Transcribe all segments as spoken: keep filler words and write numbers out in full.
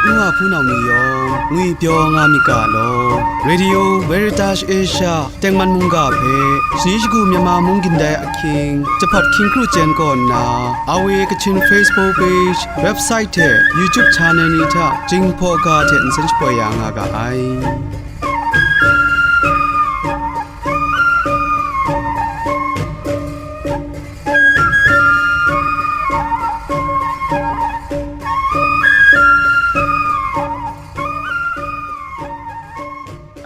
N wa hpunau ni yawng ngwipyaw nga myit ga law. Radio Veritas Asia tengman mungga hpe shani shagu Myanmar mung gindai ahkying, jahpat hkying kru chyen kaw nna, R V A Kachin Facebook page, website hte YouTube channel ni hta Jinghpaw ga hte nsen shapoi ya nga ga ai.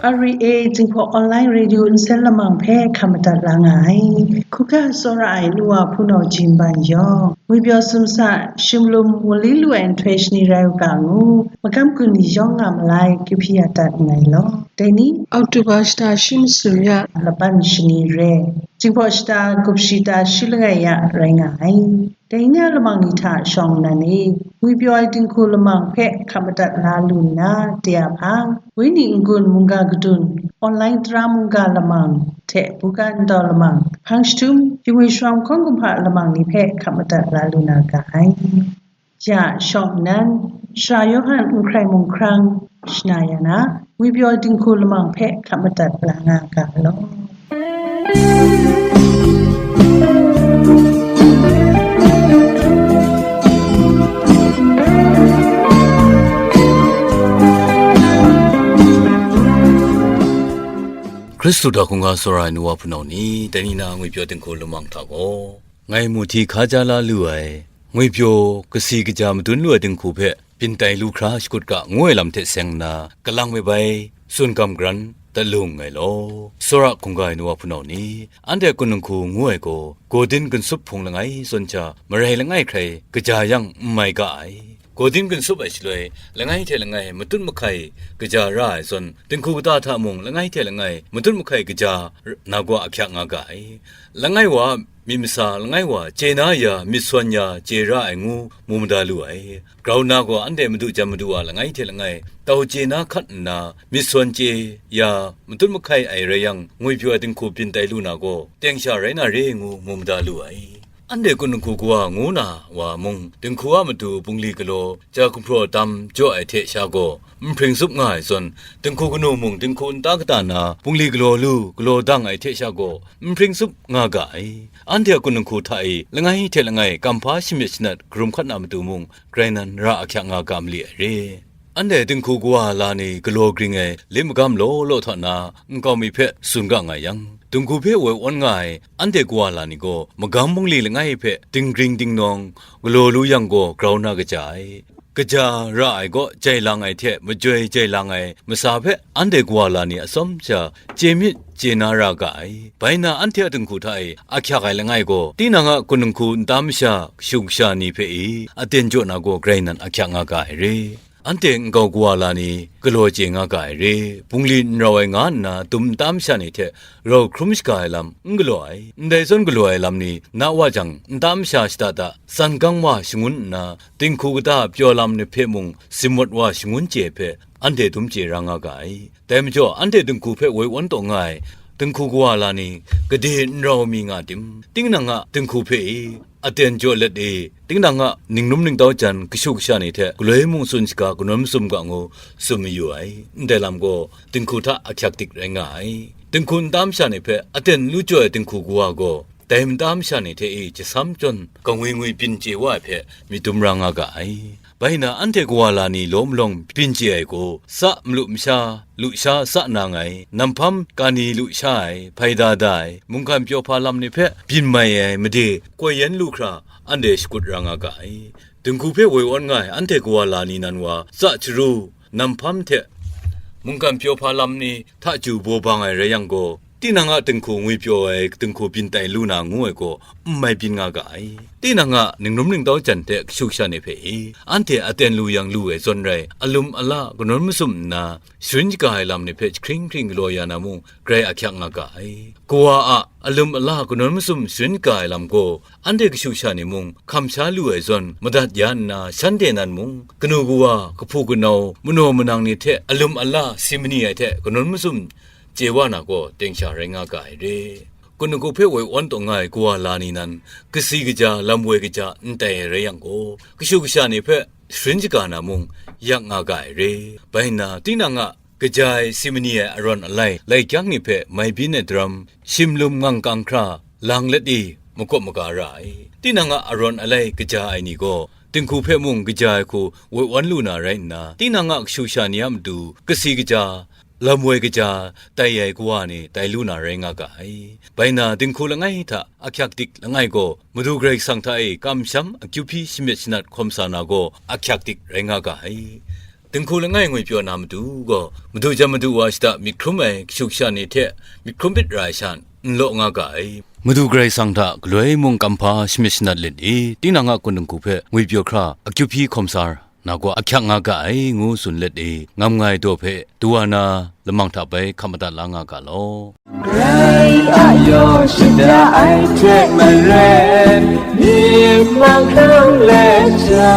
R V A Jinghpaw Online Radio nsen lamang hpe hkap madat la nga ai. Hkuga tsawra ai nu wa hpunau Jin Ban yawng, ngwipyaw sumsa, shimlum wunli lu ai nhtoi shani rai u ga ngu, magam gun ni yawng nga malai, kyu hpyi ya dat nngai law. Dai ni, October shata shi masum ya, laban shani re, Jinghpaw shata gup shi ta shi langai ya rai nga ai. Dai ni a lamang ni hta shawng nnan e, ngwipyaw ai dinghku lamang hpe hkap madat la lu nna, de a hpang, Wenyi n-gun mungga kadun, online tara mungga lamang hte buga ndau lamang, hpang jahtum, yingwi sharawng hkawng kumhpa lamang ni hpe hkap madat la lu na ga ai. Ya, shawng nnan, Sara Yawhan n hkrai mung hkrang shana ya na, ngwipyaw dinghku lamang hpe hkap madat la nga ga law. Hkristu hta hkungga tsawra ai nu wa hpunau ni, dai ni na ngwipyaw dinghku lamang hta gaw, ngai mu hti hkaja la lu ai, ngwipyaw kasi kaja madun lu ai dinghku hpe byin tai lu hkra shakut ga ngu ai lam hte seng nna, kalang me bai tsun gam garan dat lu nngai law. Tsawra hkungga ai nu wa hpunau ni, anhte kun nhku ngu ai gaw, godin ginsup hpung langai zawn hta, marai langai hkrai kaja yang n mai ga ai. Godin ginsup ai shaloi, langai hte langai matut mahkai kaja ra ai zawn, dinghku kata hta mung langai hte langai matut mahkai kaja na gaw ahkyak nga ga ai. Langai wa a myit masa, langai wa chye na ya, myit sawn ya, chye ra ai ngu mu mada lu ai. Grau nna gaw anhte madu jan madu wa langai hte langai tau chye na hkat nna, myit sawn chye ya, matut mahkai ai rai yang, ngwipyaw ai dinghku byin tai lu na gaw, teng sha rai na re ngu mu mada lu ai. Anhte kun nhku kawa ngu na wa mung, dinghku a matu bungli galaw, ja gumhpraw dam jaw ai hte sha gaw, n hpring tsup nga ai zawn, dinghku kanu mung dinghku nta kata na bungli galaw lu, galaw dang ai hte sha gaw, n hpring tsup nga ga ai. Anhte a kun nhku hta e langai hte langai kamhpa shamyet shanat karum hkat na matu mung, grai nan ra ahkyak nga ga mali ai re. Anhte dinghku kawa la ni galaw gring ai lit magam law law hta na nkau mi hpe tsun ga nga yang, dinghku hpe woi awn nga ai anhte kawa la ni gaw magam bungli langai hpe dinggring dingnawng galaw lu yang gaw grau na kaja ai. Kaja ra ai gaw jai lang ai hte majoi jai lang ai masa hpe anhte kawa la ni atsawm sha chye myit chye na ra ga ai. Bai nna anhte a dinghku hta e ahkyak ai langai gaw, tinang a kun nhku nta masha kashu kasha ni hpe e aten jaw na gaw grai nan ahkyak nga ga ai re. Anhte nkau kawa la ni galaw chye nga ga ai re. Bungli n rau ai nga nna dum nta masha ni hte rau hkrum shaga ai lam n galaw ai. Ndai zawn galaw ai lam ni na wa jang, nta masha shada da, san gang wa shangun nna, dinghku kata pyaw lam ni hpe mung simwat wa shangun chye hpe, anhte dum chye ra nga ga ai. Dai majaw, anhte dinghku hpe woi awn taw nga ai dinghku kawa la ni, gade n rau mi nga tim? Tinang a dinghku hpe e aten jaw let e, tinang a ningnum ningtau jan kashu kasha ni hte galoi mung tsun shaga kanawn masum ga ngu tsun mayu ai. Ndai lam gaw dinghku hta ahkyak dik rai nga ai. Dinghku nta masha ni hpe aten lu jaw ai dinghku kawa gaw, dai nta masha ni hte e jasam chyawm kangwi ngwi byin chye wa ai hpe myit dum ra nga ga ai. Bai nna anhte kawa la ni law malawng byin chye ai gaw, tsa malu masha, lusha tsa nang ai, namhpam kani lusha ai, hpaida da ai, mungkan pyaw hpa lam ni hpe byin mai ai made koi yan lu hkra, anhte shakut ra nga ga ai. Dinghku hpe woi awn nga ai anhte kawa la ni nan wa, tsa chyaru, namhpam hte mungkan pyaw hpa lam ni hta chyu baw bang ai rai yang gaw, tinang a dinghku ngwipyaw ai dinghku byin tai lu na ngu ai gaw, n mai byin nga ga ai. Tinang a ningnum ningtau jan hte kashu kasha ni hpe e, anhte aten lu yang lu ai zawn rai, alum ala kanawn masum nna, sharin shaga ai lam ni hpe jahkring hkring galaw ya na mung, grai ahkyak nga ga ai. Kawa a alum ala kanawn masum sharin shaga ai lam gaw, anhte kashu kasha ni mung hkam sha lu ai zawn madat ya nna, shanhte nan mung kanu kawa, kahpu kanau, manaw manang ni hte alum ala si mani ai hte kanawn masum chye wa na gaw, teng sha rai nga ga ai re. Kun nhku hpe woi awn taw nga ai kawa la ni nan, kasi kaja, lam woi kaja n tai ai rai yang gaw, kashu kasha ni hpe sharin shaga na mung yak nga ga ai re. Bai nna, tinang a kaja ai si mani ai arawn alai, lai kyang ni hpe mai byin ai daram, shimlum ngang kang hkra, lang let e, makawp maga ra ai. Tinang a arawn alai kaja ai ni gaw, dinghku hpe mung kaja ai hku woi wan lu na rai nna, tinang a kashu sha ni a matu, kasi kaja, lam woi kaja, tai ai kawa ni tai lu na rai nga ga ai. Bai nna, dinghku langai hta ahkyak dik langai gaw, Madu Karai Kasang hta e kamsham akyu hpyi shamyet shanat hkawm sa na gaw, ahkyak dik rai nga ga ai. Dinghku langai ngwipyaw na matu gaw, madu jan madu wa shada myit hkrum ai kashu kasha ni hte myit hkrum bit ra ai sha n law nga ga ai. Madu Karai Kasang hta galoi mung kamhpa shamyit shanat let e, tinang a kun dinghku hpe ngwipyaw hkra akyu hpyi hkawm sa na gaw ahkyak nga ga ai, ngu tsun let e, ngam nga ai daw hpe du wa na lamang hta bai hkap madat la nga ga law. Rai a yaw shada ai hte maren, myit mang hkang let sha,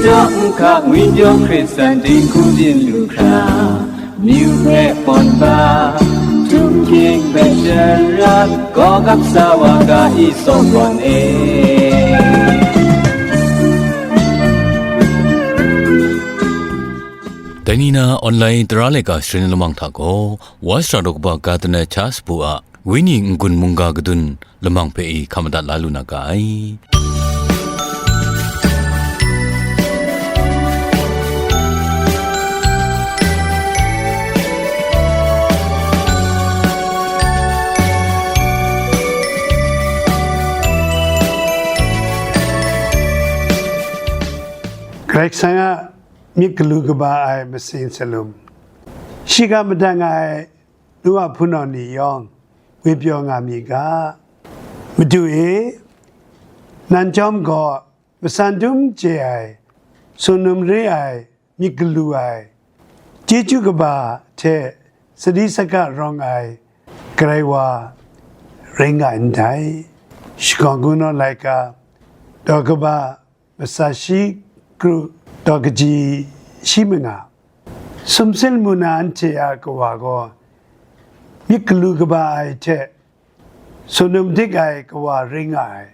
dawng hka ngwipyaw Hkristan dinghku byin lu hkra, myu hpe pawn ba, htum hkying hpe sharat, gaw gap sa wa ga i, tsawp gawn e. Dai ni na online tara laika sharin lamang hta gaw, Wa shara daw kaba Gardner Charles bu a Wenyi n-gun mungga kadun lamang hpe i hkap madat la lu na ga ai. Karai Kasang a myit galu kaba ai masin salum, shiga madat nga ai nu a hpunau ni yawng, ngwipyaw nga mi ga. Madu e, nan chyawm gaw matsan dum chye ai, tsun num re ai, myit galu ai, chyeju kaba hte sadi saga rawng ai Karai wa rai nga ndai. Shakawn Kungdawn laika, daw kaba matsa shi kru, daw kaji shi manga. Sumsel mu na anhte a kawa gaw myit galu kaba ai hte tsun num dik ai kawa rai nga ai.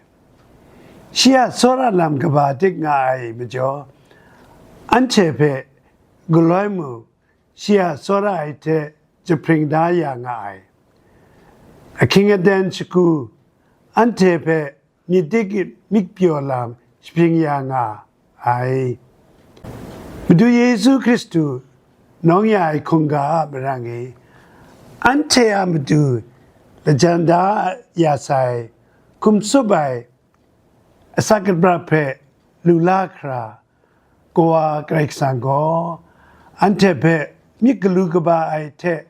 Shi a tsawra lam kaba dik nga ai majaw, anhte hpe galoi mung shi a tsawra ai hte jahpring da ya nga ai. Ahkying aten shagu, anhte hpe myit dik myit pyaw lam shapring ya nga ai. Madu Yesu Hkristu nawng ya ai hkungga a marang e, anhte a matu lajan da ya sai, hkum tsup ai asak kabra hpe lu la hkra, Kawa Karai Kasang gaw anhte hpe myit galu kaba ai hte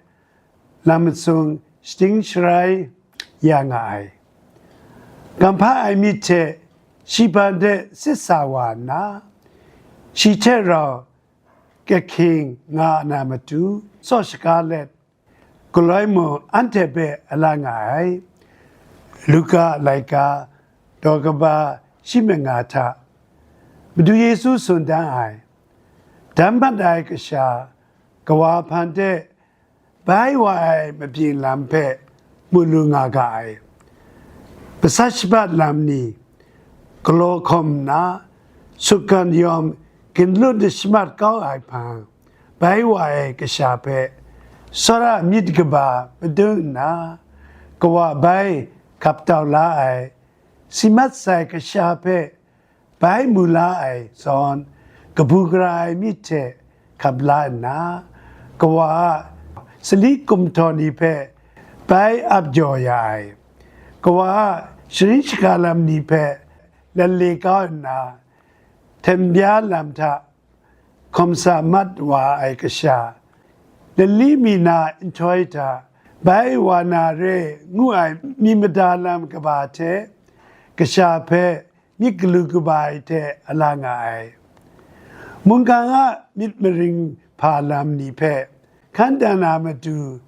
lam masung shating sharai ya nga ai. Kamhpa ai myit hte shi hpan de sit sa wa nna, shi hte rau kyahkying nga na matu, tsaw shaga let, galoi mung anhte hpe a la nga ai. Luka laika, daw kaba shi manga hta, Madu Yesu tsun dan ai, dan mat ai kasha, kawa hpan de bai wa ai mabyin lam hpe mu lu nga ga ai. Masat shabat lam ni galaw hkawm nna, sutgan yawm ginlun dashmat kau ai hpang, bai wa ai kasha hpe tsawra myit kaba madun nna, kawa bai hkap tau la ai, si mat sai kasha hpe bai mu la ai zawn, kabu gara ai myit hte hkap la nna, kawa a sali kumhtaw ni hpe bai ap jaw ya ai, kawa a sharin shaga lam ni hpe lalle kau nna, hten bya lam hta hkawm sa mat wa ai kasha, lali mi na nhtoi hta bai wa na re ngu ai myit mada lam kaba hte kasha hpe myit galu kaba ai hte a la nga ai. Mungkan a myit maring hpa lam ni hpe hkan dan na matu,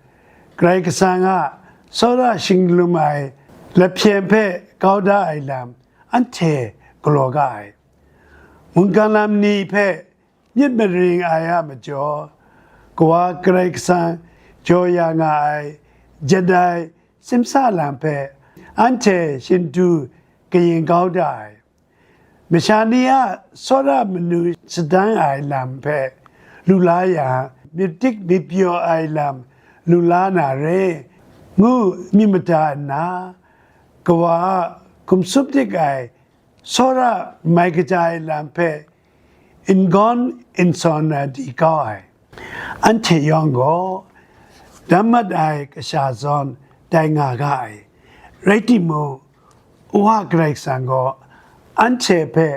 Karai Kasang a tsawra shinglum ai lahpyen hpe kau da ai lam anhte galaw ga ai. Mungkan lam ni hpe myit maring ai a majaw, Kawa Karai Kasang jaw ya nga ai jet ai simsa lam hpe anhte shindu kayin kau da ai. Masha ni a tsawra manu shadang ai lam hpe lu la yang, myit dik myit pyaw ai lam lu la na re, ngu myit mada nna, Kawa a hkum tsup dik ai tsawra mai kaja ai lam hpe n-gawn n-sawn na di kau ai. Anhte yawng gaw dam mat ai kasha zawn tai nga ga ai. Rai timung, Wa Karai Kasang gaw anhte hpe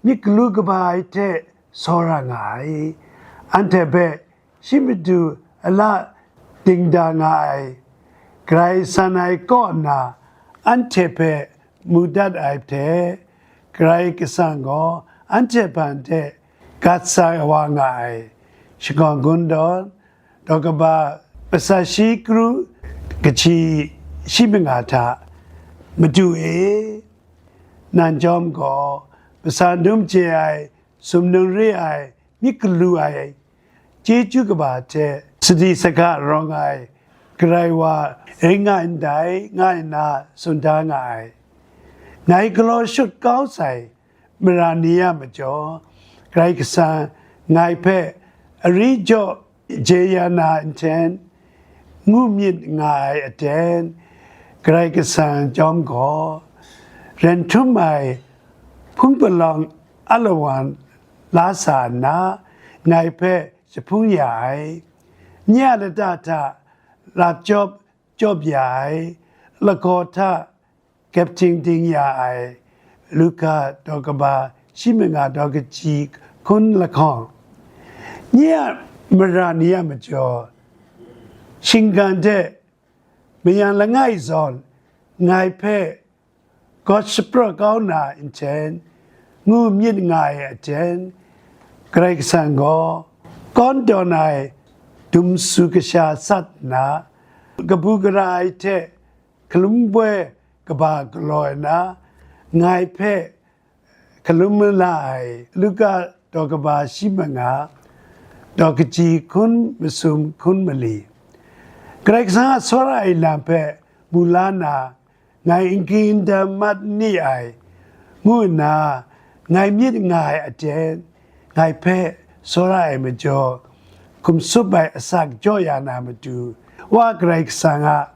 myit galu kaba ai hte tsawra nga ai. Anhte hpe shi matu a la dingda nga ai, Karai san ai kaw nna anhte hpe mu dat ai hte, Karai Kasang gaw anhte hpan hte gat sa wa nga ai. Shakawn Kungdawn, daw kaba, pasa shi kru kaji shi manga hta, Madu e, nang chyawm gaw pasa dum chye ai, sumnung re ai, myit galu ai, chyeju kaba hte sadi sahka rawng ai Karai wa rai nga ndai, nga nna tsun da nga ai. Ngai galaw shut kau sai mara ni a majaw, Karai Kasang ngai hpe ari jaw je ya na nten, ngu myit nga ai aten, Karai Kasang chyawm gaw, ren htum ai hpung palawng alawan la sa nna, ngai hpe jahpung ya ai. Nye a lata hta lap chyawp chyawp ya ai, lagaw hta kepting ding ya ai, Luka daw kaba shi manga daw kaji hkun lahkawng. Nye a mara ni a majaw, shinggan hte mayang langai zawn ngai hpe gawt shapraw kau na nten, ngu myit nga ai aten, Karai Kasang gaw kawn dawn ai dumsu kasha sat nna, kabu gara ai hte hkalum boi kaba galaw ai na, ngai hpe hkalum la ai. Luka daw kaba shi manga, daw kaji hkun masum hkun mali. Karai Kasang a tsawra ai lam hpe mu la na, ngai n ging n dam mat n ni ai, ngu nna, ngai myit nga ai aten, ngai hpe tsawra ai majaw, hkum tsup ai asak jaw ya na matu, Wa Karai Kasang a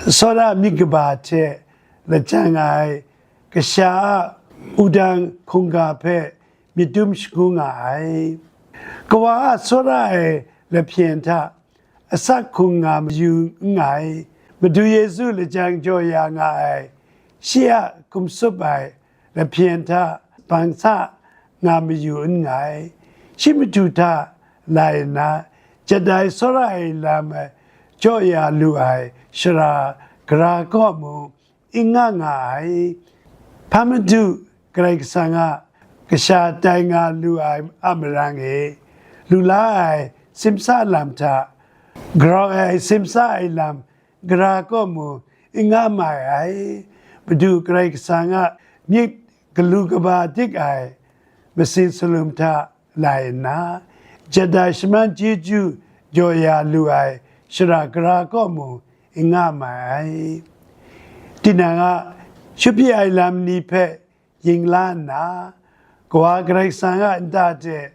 tsawra myit kaba hte lajang ai kasha a wudang hkungga hpe myit dum shagu nga ai. Kawa a tsawra ai lahpyen hta asak hkung nga mayu n ngai. Madu Yesu lajang jaw ya nga ai, shi a hkum tsup ai lahpyen hta bang sa nga mayu n ngai. Shi madu hta lai nna, jat ai tsawra ai lam jaw ya lu ai shara gara kaw mung, n nga nga ai. Hpa madu Karai Kasang a kasha tai nga lu ai a marang e, lu la ai simsa lam hta, grau ai simsa ai lam gara kaw mung n nga mai ai. Madu Karai Kasang a myit galu kaba dik ai masing salum hta lai nna, jat ai shaman chyeju jaw ya lu ai shara gara kaw mung n nga mai ai. Tinang a shupyi ai lam ni hpe yin la nna, Kawa Karai Kasang a nta hte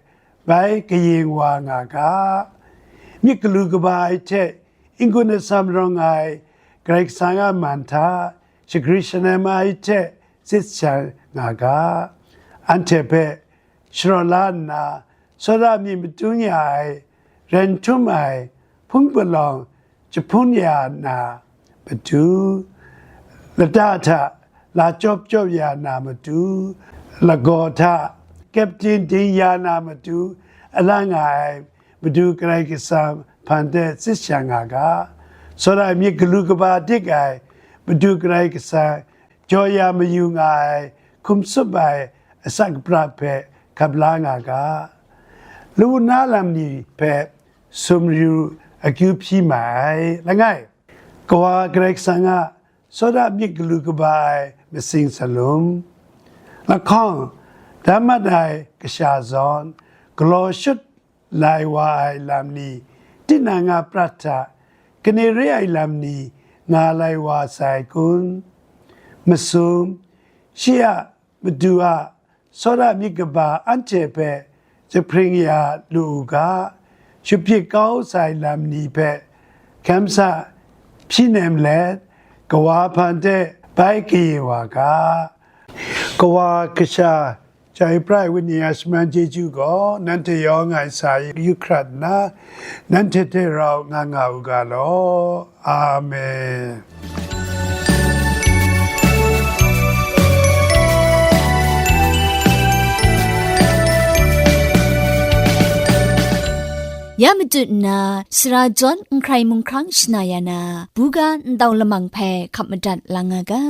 bai kaying wa nga ga. Myit galu kaba ai hte n-gun atsam rawng ai Karai Kasang a man hta shagri shanem ai hte tsit sha nga ga. Anhte hpe sharaw la nna, tsawra myit madun ya ai, ren htum ai, hpung palawng jahpun ya na matu, lata hta la chyawp chyawp ya na matu, lagaw hta keptin ding ya na matu, a la nga ai Madu Karai Kasang hpan hte tsit sha nga ga. Tsawra myit galu kaba dik ai Madu Karai Kasang jaw ya mayu nga ai, hkum tsup ai asak kapra hpe hkap la nga ga. Lawu na lam ni hpe sumru akyu hpyi ma ai. Langai, Kawa Karai Kasang a tsawra myit galu kaba ai masing salum, lahkawng, dam mat ai kasha zawn, galaw shut lai wa ai lam ni, tinang a prat hta kane re ai lam ni nga lai wa sai kun? Masum, shi a Madu a Tsawra myit kaba anhte hpe jahpring ya lu u ga, shapyit kau sai lam ni hpe hkyen sa hpyi nem let, kawa hpan de bai kaye wa ga. Kawa Kasha, Chyoi Prai Wini a shaman chyeju gaw nanhte yawng ai sa yu hkrat nna, nanhte hte rau nga nga u ga law. Amen. Ya matut nna, sara jawn n hkrai mung hkrang shana ya na, buga ndau lamang hpe hkap madat la nga ga.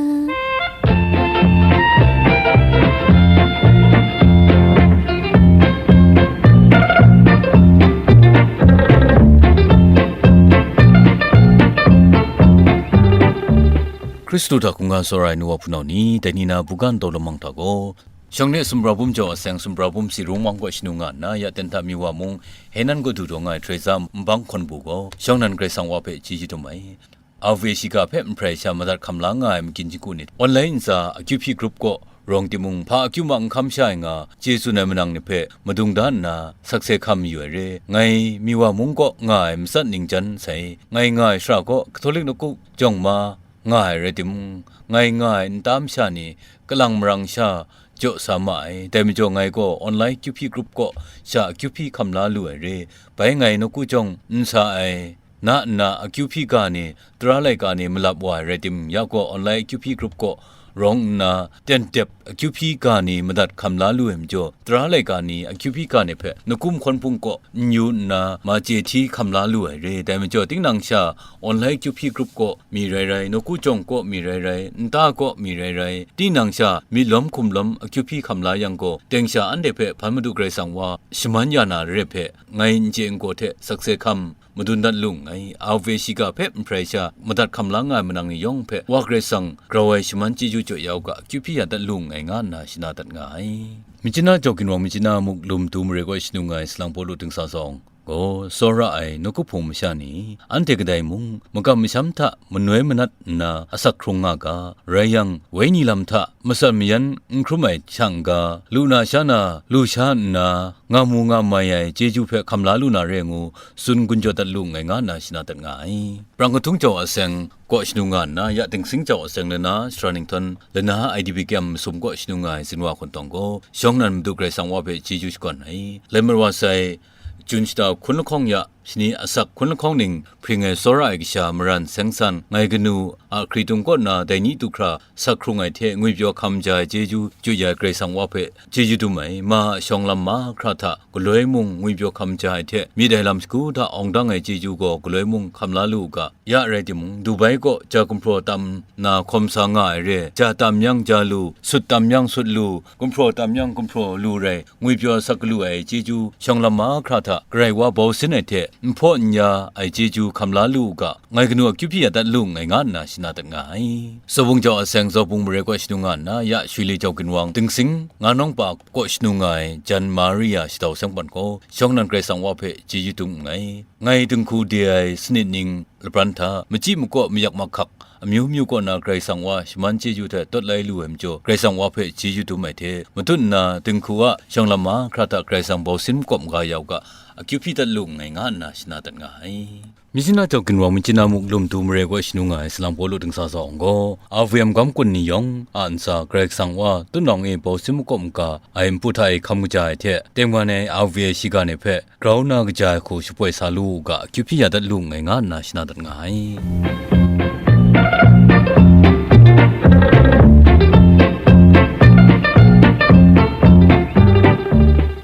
Hkristu hta hkungga tsawra ai nu wa hpunau ni, dai ni na buga ndau lamang hta gaw, shawng ne sumra bum jau a seng, sumra bum si rung wang gaw shanu nga nna, ya ten hta mi wa mung, Henan kaw du taw nga ai Teresa nbang hkawn bu gaw, shawng nan Karai Kasang wa hpe chyeju dum ai. Awe shiga hpe n hprai sha madat hkam la nga ai magyin jingku ni, online ntsa akyu hpyi grup kaw rawng timung, hpa akyu ma n hkam sha ai nga, chye tsun ai manang ni hpe madung da nna, sakse hkam mayu ai re. Ngai mi wa mung kaw nga ai matsat ning jan sai, ngai nga ai shara kaw Katolik nawku jawng ma nga ai rai timung, ngai nga ai nta masha ni kalang marang sha jaw sa ma ai. Dai majaw ngai gaw online akyu hpyi grup kaw sha akyu hpyi hkam la lu ai re. Bai ngai nawku jawng n sa ai, na nna akyu hpyi ga ni, tara laika ni malap wa ai rai timung, ya gaw online akyu hpyi grup kaw rawng nna, ten dep akyu hpyi ga ni madat hkam la lu ai majaw, tara laika ni akyu hpyi ga ni hpe nawku mahkawn hpung kaw n yu nna, ma chye hti hkam la lu ai re. Dai majaw, tinang sha online akyu hpyi grup kaw mi rai rai, nawku jawng kaw mi rai rai, nta kaw mi rai rai, tinang sha myit lawm hkum lawm akyu hpyi hkam la yang gaw, teng sha anhte hpe hpan Madu Karai Kasang wa shaman ya na re hpe, ngai n chye n gaw hte sakse hkam madun dat lu nngai. Awe shiga hpe n hprai sha madat hkam la nga ai manang ni yawng hpe, Wa Karai Kasang grau ai shaman chyeju jaw ya u ga, akyu hpyi ya dat lu nngai, nga nna shana dat nga ai. Machyin a jau ginwang, machyin a muk lum du mare kaw shanu nga ai salang Pawlu dingsa zawng gaw, tsawra ai nawku hpung masha ni, anhte kadai mung, makam masham hta manoi manat nna asak hkrung nga ga, rai yang, wenyi lam hta matsan mayan n hkrum ai shang ga, lu na sha na, lu sha nna, nga mu nga mai ai chyeju hpe hkam la lu na re ngu, tsun gun jaw dat lu nngai, nga nna shana dat nga ai. Prang kahtung jau a seng kaw shanu nga nna, ya dingsing jau a seng lana, sara ninghtawng lana, I D P kyam masum kaw shanu nga ai zinwa hkun tawng gaw, shawng nan Madu Karai Kasang wa hpe chyeju shakawn ai. Lai mat wa sai, Jun shata hkun lahkawng ya, shani asak hkun lahkawng ning hpring ai tsawra ai kasha maran seng san, ngai kanu a hkritung kaw na dai ni du hkra sak hkrung ai hte ngwipyaw hkam ja ai chyeju jaw ya ai Karai Kasang wa hpe chyeju dum ai. Ma a shawng lam mahkra hta galoi mung ngwipyaw hkam ja ai hte, myit ai lam shagu hta awng dang ai chyeju gaw galoi mung hkam la lu u ga, ya rai timung, Dubai kaw ja gumhpraw tam na hkawm sa nga ai re, ja tam yang ja lu, sut tam yang sut lu, gumhpraw tam yang gumhpraw lu rai, ngwipyaw sak galu ai chyeju shawng lam mahkra hta Karai wa bau sin ai hte, n hpaw n ya ai chyeju hkam la lu u ga, ngai kanu akyu hpyi ya dat lu nngai, nga nna shana dat nga ai. Zawbung jau a seng Zawbung mare kaw shanu nga nna, ya Shwi le jau ginwang dingsing nga nawng pa kaw shanu nga ai jan Maria shadau seng pan gaw, shawng nan Karai Kasang wa hpe chyeju dum nngai. Ngai dinghku de ai sanit ning lapran hta, machyi makaw mayak mahkak amyu myu kaw na Karai Kasang wa shaman chyeju hte tawt lai lu ai majaw, Karai Kasang wa hpe chyeju dum ai hte, matut nna dinghku a shawng lam mahkra hta Karai Kasang bau sin makawp maga ya u ga, akyu hpyi dat lu nngai, nga nna shana dat nga ai. Machyin a jau ginwang, machyin a muk lum du mare kaw shanu nga ai salang Pawlu dingsa zawng gaw, A V M gam kun ni yawng a ntsa Karai Kasang wa tunawng e bau sin makawp maga ai npu hta e hkam kaja ai hte, tengman ai A V A shiga ni hpe grau na kaja ai hku shapoi sa lu u ga, akyu hpyi ya dat lu nngai, nga nna shana dat nga ai.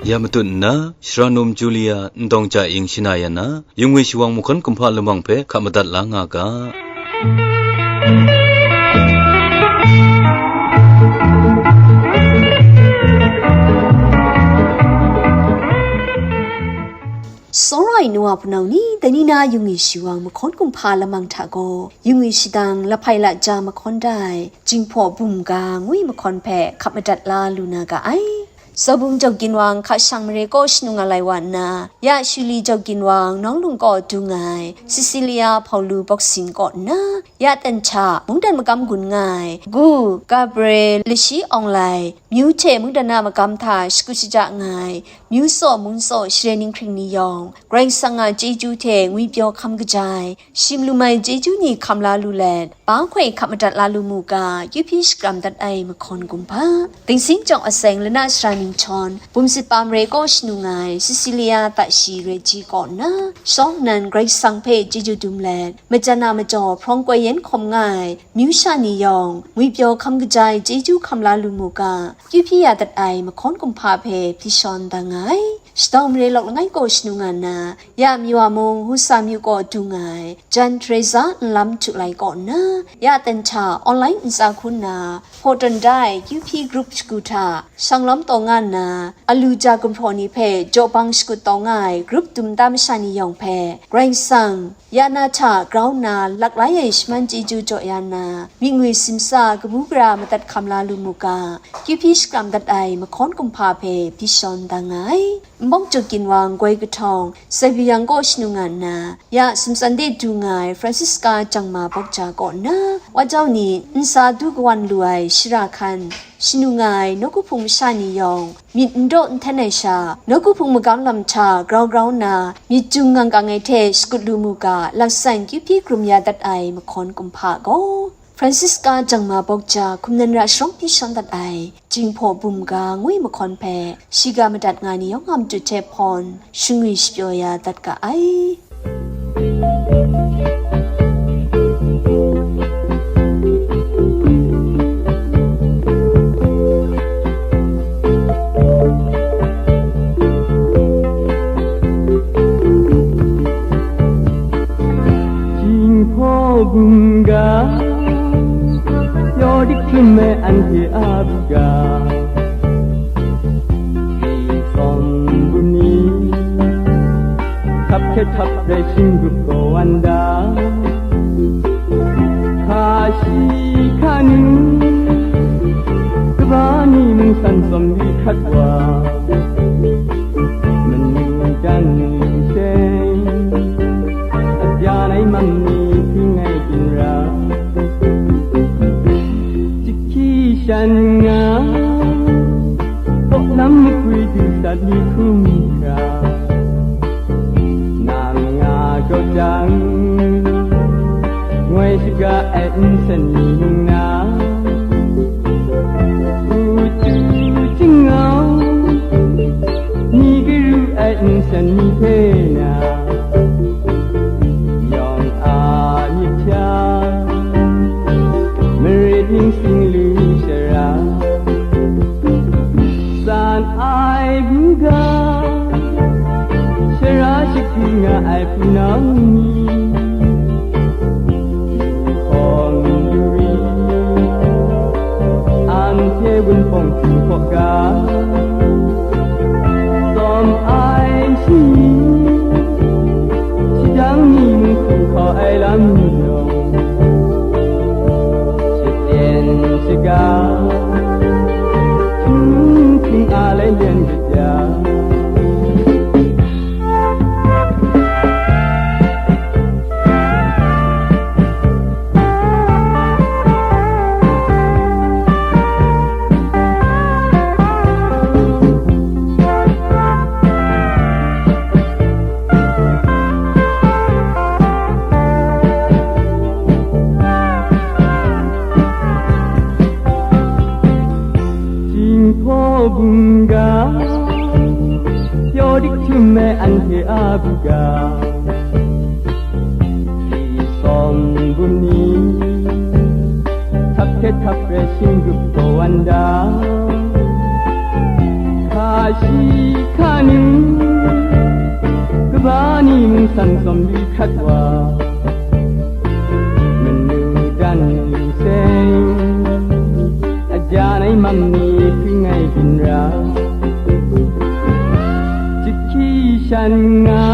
Ya matut nna, Sara num Julia Ndawng Ja Ing shana ya na, yungwi shawang mahkawn kumhpa lamang hpe hkap madat la nga ga. Tsawra ai nu wa hpunau ni, dai ni na yungwi shawang mahkawn kumhpa lamang hta gaw, yungwi shadang lahpai laja mahkawn da ai, Jinghpaw Bum Ga ngwi mahkawn hpe hkap madat la lu na ga ai. Zaubung Jau Ginwang hka shang mare kaw shanu nga lai wa nna, ya Shuli Jau Ginwang nawng lung kaw dung ai Cecilia Hpaulu Boxing kaw nna, ya Ten Hta mungdan magam gun nga ai, Gu Gabriel Lashi Awng Lai, myu hte mungdan a magam hta shakut shaja nga ai, myu tsaw mung tsaw share ninghkring ni yawng, Karai Kasang a chyeju hte ngwipyaw hkam kaja ai, shim lum ai chyeju ni hkam la lu let, ba hkoi hkap madat la lu mu ga, kyu hpyi shakram dat ai mahkawn kumhpa. Dingsing jawng aseng lana sara ningchawn, bum sit pa mare kaw shanu nga ai Cecilia Tashi Reji kaw nna, shawng nnan Karai Kasang hpe chyeju dum let, majan a majaw hprawng koi yen hkawm nga ai, myu sha ni yawng, ngwipyaw hkam kaja ai chyeju hkam la lu mu ga, kyu hpyi ya dat ai mahkawn kumhpa hpe hpyi shawn da nga ai. Shadau mare lawk langai kaw shanu nga nna, ya Myawa mung Husa myu kaw dung ai, Jan Teresa Nlam Htu Lai kaw nna, ya Ten Hta online ntsa hku nna, hpaw tawn da ai kyu hpyi grup shagu hta, shanglawm taw nga nna, alu ja gumhpraw ni hpe jaw bang shakut taw nga ai grup dum da masha ni yawng hpe, Karai Kasang, ya na hta grau nna laklai ai shaman chyeju jaw ya nna, myit ngwi simsa kabu gara madat hkam la lu mu ga, kyu hpyi shakram dat ai mahkawn kumhpa hpe hpyi shawn da nga ai. Nbawng Juk Ginwang goi kahtawng, Saibyang kaw shanu nga nna, ya Sumtsan de du nga ai Francisca Jangma Bawkja kaw nna, wa jau ni nsa du kawan lu ai shara hkan, shanu nga ai nawku hpung masha ni yawng, myit n daw n hten ai sha, nawku hpung magam lam hta grau grau nna, myit jung ngang kang ai hte shakut lu mu ga, laksan kyu hpyi hkrum ya dat ai mahkawn kumhpa gaw, Francisca Jangma Bawkja hkum nan ra sharawng hpyi shawn dat ai, Jinghpaw bum ga ngwi mahkawn hpe, shiga madat nga ni yawng a matu hte hpawn, shangwi shapyaw ya dat ga ai. Jinghpaw bum ga, pyaw dik hkrum ai anhte a buga, si tsawm bum ni, htap hkye htap rai shing grup gaw wan da, hka shi hka nu, kaba ni mung san tsawm li hkrat wa, manu dan ni seng, a bya nai mam ni hpring ai ginra, jahki shan nga, kaw lam makwi du sat ni hkrum hkra, nang nga grau jang, ngoi shaga ai nsen ni mung na, utu jingau, ni garu ai nsen ni hpe na, yawng a myit hpya, marit ningsing lu shara, san ai buga, shara shakri nga ai hpunau ni, hkawng lu ri, anhte wunpawng hpyi hkaw ga, tsawm ai shi, shadang ni mung hku hkau ai lam yawng, shaten shaga, hpung hpung a lai len gat ya. Jinghpaw bum ga, pyaw dik htum ai anhte a buga, si tsawm bum ni, htap hkye htap rai shing grup gaw wan da, hka shi hka nu, kaba ni mung san tsawm li hkrat wa, manu dan seng, a ja nai mam ni hpring ai ginra, jahki shan nga,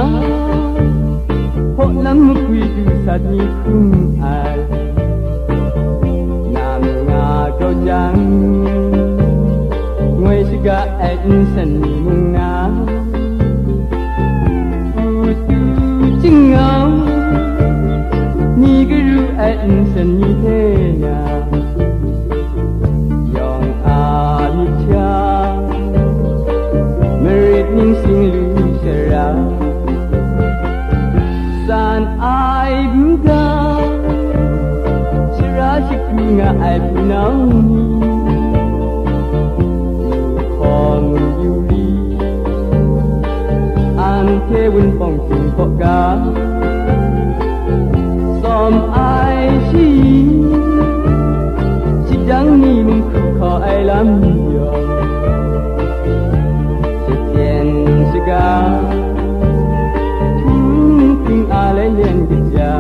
hpaw lam makwi du sat ni hkrum ai, nam nga grau jang, ngoi shak Ga ai nsen ni mung na, putu chyingau, ni garu ai nsen ni hte na, yawng a myit hta, marit ningsing lu sara, san ai buga, sara shakru nga ai hpunau ni, hkawng yu ri, anhte wunpawng hkying hkaw ga, sawm ai shi, shadang ni mung hkru hkaw ai lam yawng, shapyen shaga, hpung hpring a lai len kaja.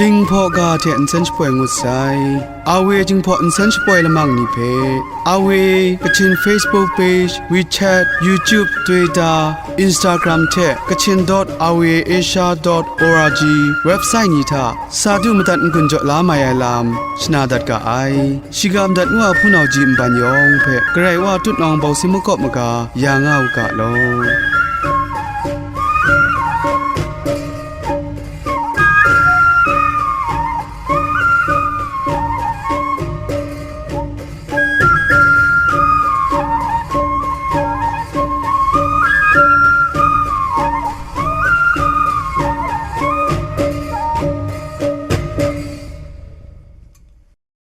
Jinghpaw ga hte nsen shapoi ngut sai. Awe Jinghpaw nsen shapoi lamang ni hpe, Awe Kachin Facebook page, WeChat, YouTube, Twitter, Instagram hte Kachin dot awe asia dot org website ni hta sa du madat n-gun jaw la mai ai lam shana dat ga ai. Shiga madat ngu a hpunau ji nban yawng hpe Karai Wa tut nawng bau si makawp maga ya nga u ga law.